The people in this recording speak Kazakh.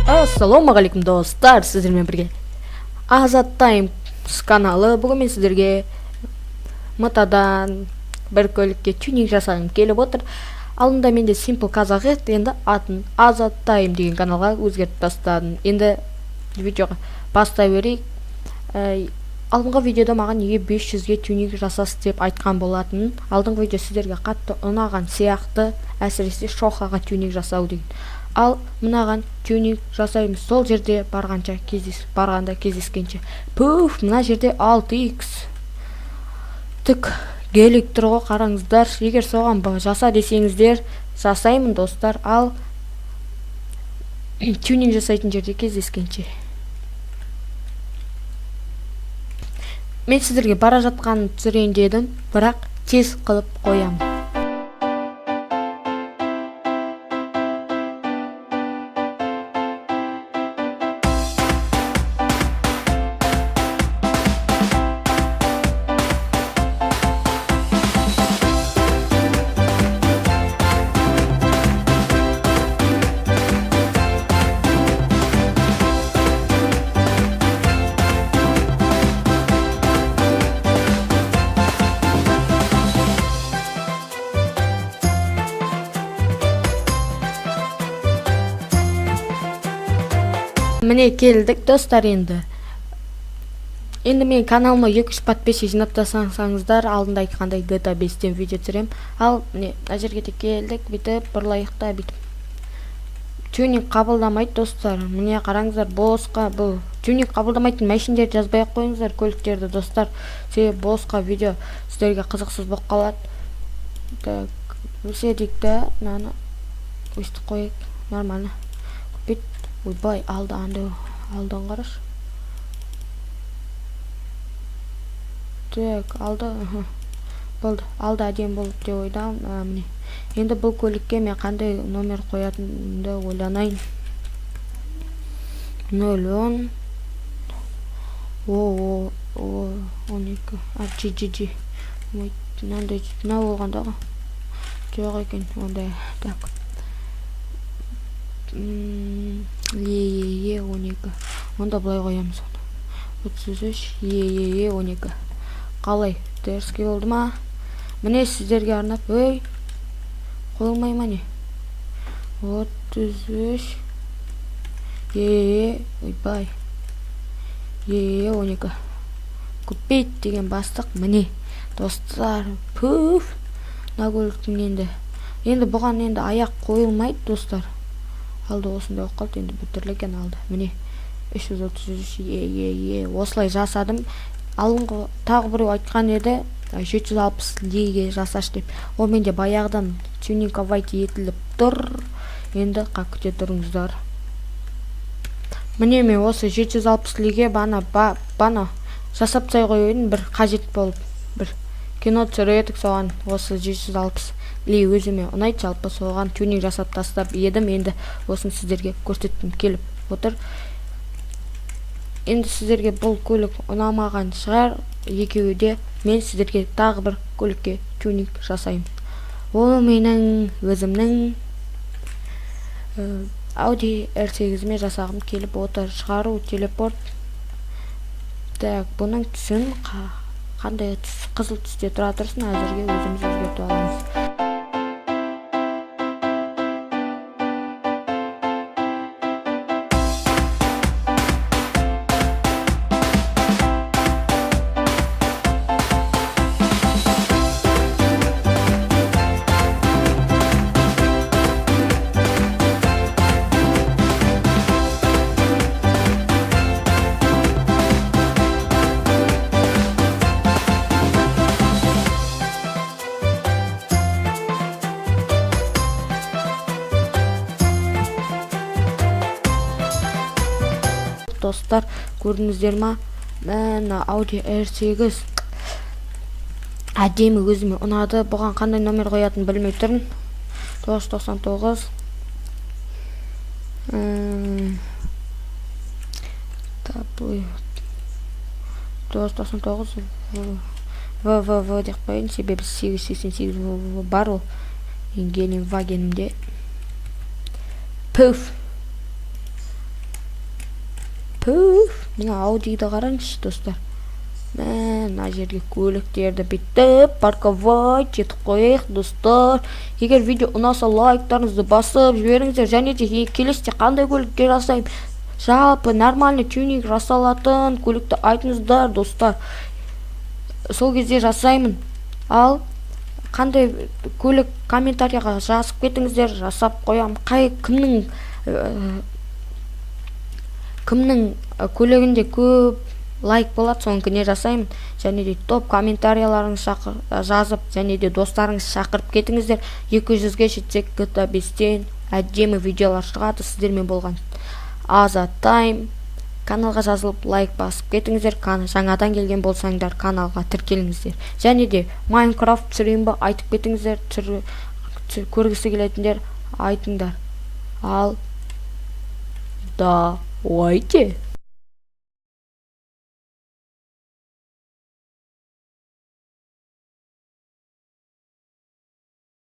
Ассалаумағалейкум, достар! Сіздермен бірге Азат Таймс каналы. Бүгін мен сіздерге МТАдан бір көлікке тюнинг жасағым келіп отыр. Алдында менде Simple Қазақ еді, енді атын Азат Тайм деген каналға өзгертіп тастадым. Енді видеоға бастай берейік. Алдыңғы видеода маған неге 500-ге тюнинг жасасыз деп айтқан болатын. Алдыңғы видео сіздерге қатты ұнаған сияқты, әсіресе Шохаға тюнинг жасау деген. Ал мынаған тюнинг жасаймыз. Сол жерде барғанша кездес, барғанда кездескенше. Пуф, мына жерде 6x тік гелик тұр ғой, қараңыздар. Егер соған жаса десеңіздер, жасаймын, достар. Ал тюнинг жасайтын жерде кездескенше. Мен сіздерге бара жатқанын түсірейін дедім, бірақ тез қылып қоямын. Міне, келдік, достар. Енді мен каналыма 2-3 подписчик жинап тастасаңыздар, алдында айтқандай, GTA 5-тен видео түсіремін. Ал міне, мына жерге де келдік. Бүйтіп бұрылайық та, бүйтіп. Тюнинг қабылдамайды, достар. Міне, қараңыздар, босқа бұл тюнинг қабылдамайтын машиндерді жазбай ақ қойыңыздар, көліктерді, достар, себебі босқа видео сіздерге қызықсыз болып қалады. Так, өседік та, мынаны өстіп қояйық. Нормально. Купить. Ойбай, алды, андай алдын қарашы. Так, алды, болды, алды әдемі болды деп ойдамын. Міне, енді бұл көлікке мен қандай номер қоятынымды ойланайын. 0 10 о о о 12, а, G G G. Мынандай мынау болғанда ғой, жоқ екен ондай. Так, Е Е Е 12. Онда былай қоямыз оны: 33 Е Е Е 12. Қалай, дерзкий болды ма? Міне, сіздерге арнап. Ей, қойылмай ма, не? 33 Е Е, ойбай, Е Е 12. Купить деген бастық. Міне, достар, пуф, мына көліктің енді бұған енді аяқ қойылмайды, достар. Алды осындай болып қалды енді, біртүрлі екен алды. Міне, 333 Е Е Е, осылай жасадым. Алдыңғы тағы біреу айтқан еді, 760 Лиге жасашы деп. Ол менде баяғыдан тюнинговать етіліп тұр. Енді күте тұрыңыздар. Міне, мен осы 760 Лиге бана бана жасап тастай қойып едім, бір қажет болып, бір кино түсіріп едік, соған осы 760 Ли өзіме ұнайды жалпы, соған тюнинг жасап тастап едім. Енді осыны сіздерге көрсеткім келіп отыр. Енді сіздерге бұл көлік ұнамаған шығар, екеуі де. Мен сіздерге тағы бір көлікке тюнинг жасаймын. Ол менің өзімнің Audi R8-іме жасағым келіп отыр. Шығару, телепорт. Так, бұның түсін қандай түс? Қызыл түсте тұра тұрсын әзірге, өзіміз өзгертіп аламыз. Достар, көрдіңіздер ма? Мына Audi R8 әдемі, өзіме ұнады. Бұған қандай номер қоятынын білмей тұрмын. 999, 999 В В В деп қояйын, себебі 888 В В бар, ол Гелендвагенімде. Пуф, пуф! Мына Аудиді қараңызшы, достар. Мә, мына жерге көліктерді бүйтіп парковать етіп қояйық. Достар, егер видео ұнаса, лайктарыңызды басып жіберіңіздер. Және де келесіде қандай көлікке жасаймын, жалпы нормальный тюнинг жасалатын көлікті айтыңыздар, достар, сол кезде жасаймын. Ал қандай көлік, комментарийға жазып кетіңіздер, жасап қоямын. Қай кімнің көлігінде көп лайк болады, соныкіне жасаймын. Және де топ комментарияларыңызды жазып, және де достарыңызды шақырып кетіңіздер. 200-ге жетсек, GTA 5-тен әдемі видеолар шығады. Сіздермен болған Азат Тайм. Каналға жазылып, лайк басып кетіңіздер. Жаңадан келген болсаңдар, каналға тіркеліңіздер. Және де Майнкрафт түсірейін ба, айтып кетіңіздер. Көргісі келетіндер, айтыңдар. Ал давайте.